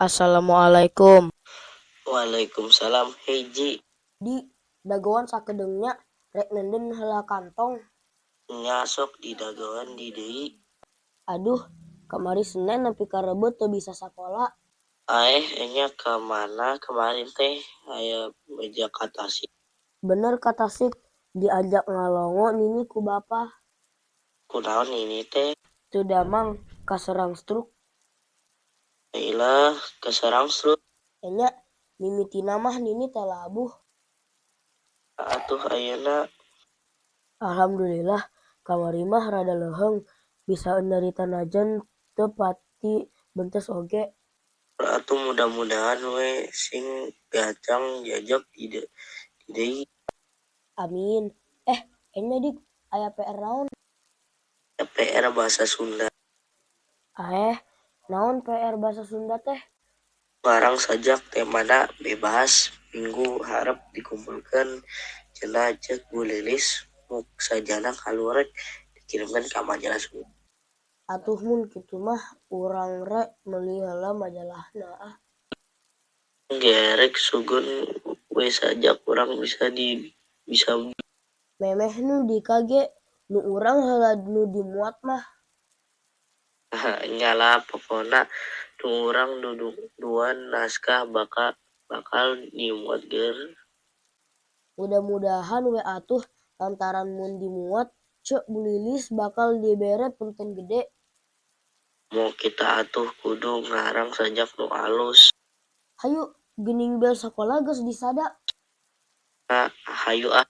Assalamualaikum. Waalaikumsalam, hiji. Di dagoan sakedeung nya, rek neundeun heula kantong. Nya, sok didagoan di deui. Aduh, kamari Senen nepi ka Rebo teu bisa sakola. Aeh, enya ka mana kamari teh, aya beja ka Tasik? Bener ka Tasik, diajak ngalongo Nini ku Bapa. Kunaon Nini teh? Teu damang, kaserang stroke. Lailah, kaserang stroke. Enya, mimitina mah Nini teh labuh. Atuh ayeuna? Alhamdulillah, kamari mah rada leuheung, bisa nyarita najan teu pati bentes oge. Atuh mudah-mudahan we sing gancang jajeg di deui. Amin. Eh, enya Dik, aya PR naon? PR Basa Sunda. Aeh, naon PR Basa Sunda teh? Ngarang sajak temana bebas, minggu hareup dikumpulkeun cenah ceuk Bu Lilis, mun sajana kaluar rek dikirimkeun ka Majalah Sunda. Atuh mun kitu mah urang rek meuli heula majalahna ah. Gerek sugan we sajak urang bisa di bisa. Memeh nu Dika ge, nu urang heula nu dimuat mah. Nya lah, pokona nu urang duduan naskah bakal dimuat geur. Mudah-mudahan we atuh, lantaran mun dimuat ceuk Bu Lilis bakal dibere punten gede. Komo kita atuh kudu ngarang sajak nu alus. Hayu, geuning bel sakola geus disada. Hayu ah.